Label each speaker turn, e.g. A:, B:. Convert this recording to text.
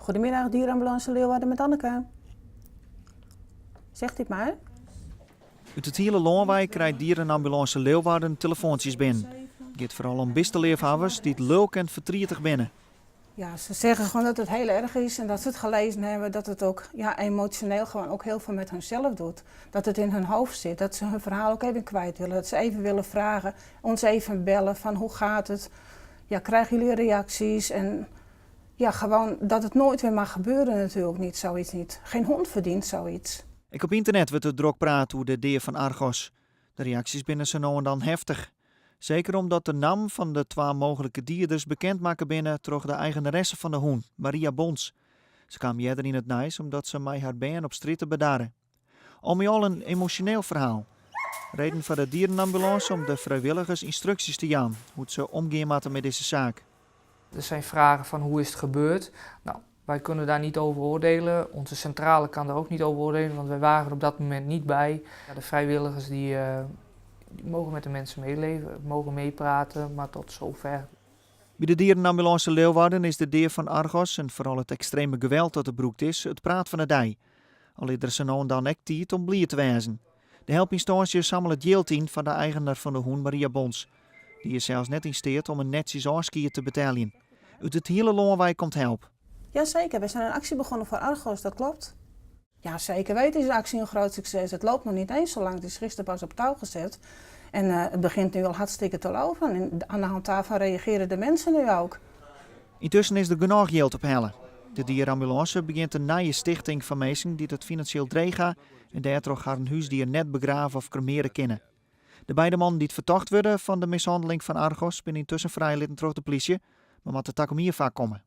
A: Goedemiddag, dierenambulance Leeuwarden met Anneke. Zegt u het maar.
B: Ut it hiele lân wei krijt Dierenambulance Leeuwarden telefoantsjes binnen. It giet foaral om bisteleafhawwers dy't lulk en fertrietich binne.
A: Ja, ze zeggen gewoon dat het heel erg is en dat ze het gelezen hebben, dat het ook ja, emotioneel gewoon ook heel veel met hunzelf doet. Dat het in hun hoofd zit, dat ze hun verhaal ook even kwijt willen. Dat ze even willen vragen, ons even bellen van hoe gaat het? Ja, krijgen jullie reacties? En ja, gewoon dat het nooit weer mag gebeuren natuurlijk niet, zoiets niet. Geen hond verdient zoiets.
B: Ek op ynternet wurdt der drok praat oer de dea fan Argos. De reaksjes binne sa no en dan heftich. Seker omdat de nammen fan de twa mooglike dieders bekend makke binne troch de eigenaresse fan de hûn, Maria Bons. Se kaam earder yn it nijs omdat se mei har bern op strjitte bedarre. Al mei al in emosjoneel ferhaal. Reden foar de dierenambulânse om de frijwilligers ynstruksjes te jaan hoe't se omgean moatte mei dizze saak.
C: Er zijn vragen van hoe is het gebeurd? Nou, wij kunnen daar niet over oordelen. Onze centrale kan daar ook niet over oordelen, want wij waren er op dat moment niet bij. De vrijwilligers die, die mogen met de mensen meeleven, mogen meepraten, maar tot zover.
B: By de Dierenambulance Leeuwarden is de dea fan Argos en foaral it ekstreme geweld dat der brûkt is it praat fan de dei. Al is der sa no en dan ek tiid om bliid te wêzen. De helpynstânsje sammelet jild yn foar de eigener fan de hûn Maria Bons. Dy is sels net yn steat om in netsjes ôfskied te beteljen. Ut it hiele lân wei komt help.
A: Jazeker, we zijn een actie begonnen voor Argos, dat klopt. Ja, zeker weten is de actie een groot succes. Het loopt nog niet eens zo lang, het is gisteren pas op touw gezet. En uh, het begint nu al hartstikke te lopen. En aan de hand daarvan reageren de mensen nu ook.
B: Yntusken is der genôch jild ophelle. De dierenambulânse begjint in nije stichting foar minsken dy't it finansjeel dreech ha en dêrtroch harren húsdier net begrave of kremearje kinne. De beide mannen dy't fertocht wurde fan de mishanneling fan Argos binne yntusken frijlitten troch de plysje, mar moatte takom jier faak komme.